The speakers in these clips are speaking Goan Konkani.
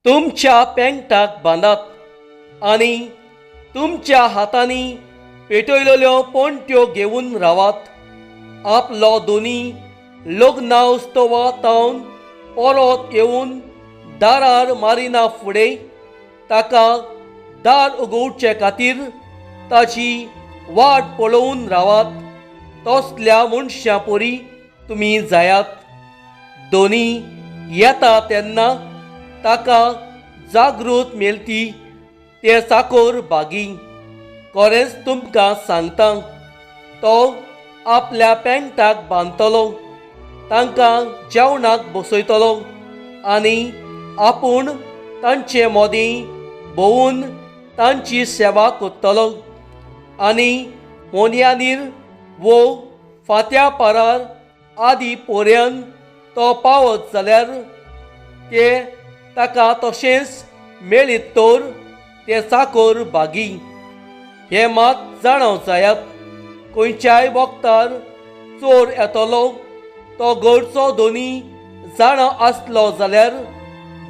तुमच्या पेंटाक बांदात आनी तुमच्या हातांनी पेटयलेल्यो पणट्यो घेवन रावात. आपलो दोनी लग्ना उत्सवा तावन परत येवन दारार मारिना फुडें ताका दार उगोवचे खातीर ताची वाट पळोवन रावात. तसल्या मनशां परी तुमी जायात. दोनी येता तेन्ना ताका जागृत मेळटी ते चाकोर भागी. खरेंच तुमकां सांगता, तो आपल्या पेंटाक बांदतलो, तांकां जेवणाक बसयतलो आनी आपूण तांचे मदीं भोंवून तांची सेवा करतलो. आनी मोन्यानीर वो फांत्या पारार आदी पर्यंत तो पावत जाल्यार ते ताका तशेंच मेळीत तर ते चाकोर भागी. हें मात जाणा जायात, खंयच्याय वखदार चोर येतलो तो घरचो दोनी जाणा आसलो जाल्यार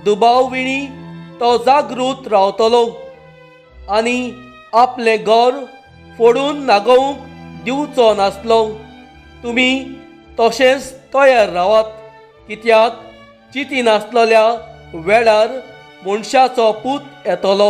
दुबाविणी तो जागृत रावतलो आनी आपलें घर फोडून नागोवंक दिवचो नासलो. तुमी तशेंच तयार रावात, कित्याक चिंती नासलेल्या वेळार मनशाचो पूत येतलो.